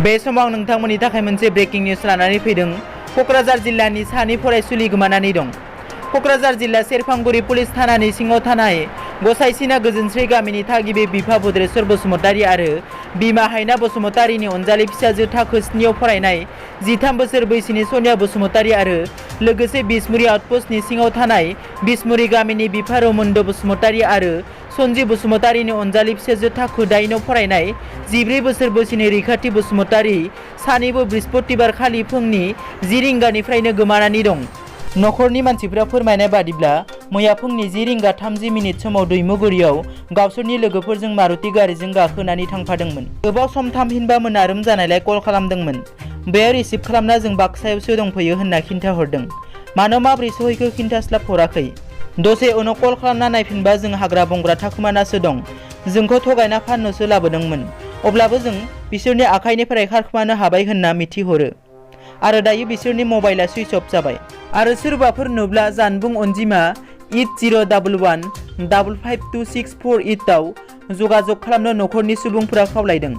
बे समाव नोंथांमोननि थाखाय मोनसे ब्रेकिं निउज लानानै फैदों। क'क्राझार जिल्लानि सानै फरायसुलि गोमानानै दं। क'क्राझार जिल्ला सेरफांगुरि पुलिस थानानि सिङाव थानाय गसाइसिना गोजोनस्रि गामिनि थागिबि बिफा भद्रेश्वर बसुमतारी आरो बिमा हायना बसुमतारीनि अनजालि फिसाजो थाखो 7 आव फरायनाय 13 बोसोर बैसोनि सनिया बसुमतारी आरो लोगोसे बिसमुरि आउटपस्टनि सिङाव थानाय बिसमुरि गामिनि बिफा रमन्द बसुमतारी आरो सन्जि बसुमतारीनि अनजालि फिसाजो थाखो 8 आव फरायनाय 14 बोसोर बैसोनि रैखाथि बसुमतारी सानैबो बृहस्पतिबार खालि फुंनि 10 रिंगानिफ्रायनो गोमानानै दं। नखरनि मानसिफोरा फोरमायनाय बादिब्ला मैया फुंनि 10 रिंगा 30 मिनिट समाव दैमुगुरियाव गावसोरनि लोगोफोरजों मारुति गारिजों गाखोनानै थांफादोंमोन। गोबाव सम थामहिनबा मोनारोम जानायलाय कल खालामदोंमोन। बेयाव रिसिभ खालामना जों बाक्सायावसो दंफैयो होनना खिन्थाहरदों। मानो माब्रै सहैखो खिन्थास्लाबहराखै। दसे उनाव कल खालामना नायफिनबा जों हाग्रा बंग्रा थाखुमानासो दं। जोंखौ थगायना फाननोसो लाबोदोंमोन। अब्लाबो जों बिसोरनि आखाइनिफ्राय खारखुमानो हाबाय होनना मिथिहरो। आरो दायो बिसोरनि मबाइला सुइच अफ जाबाय। आरो सोरबाफोर नुब्ला जानबुं अनजिमा 8011 552648 आव जगाजग खालामनो नखरनि सुबुंफोरा खावलायदों।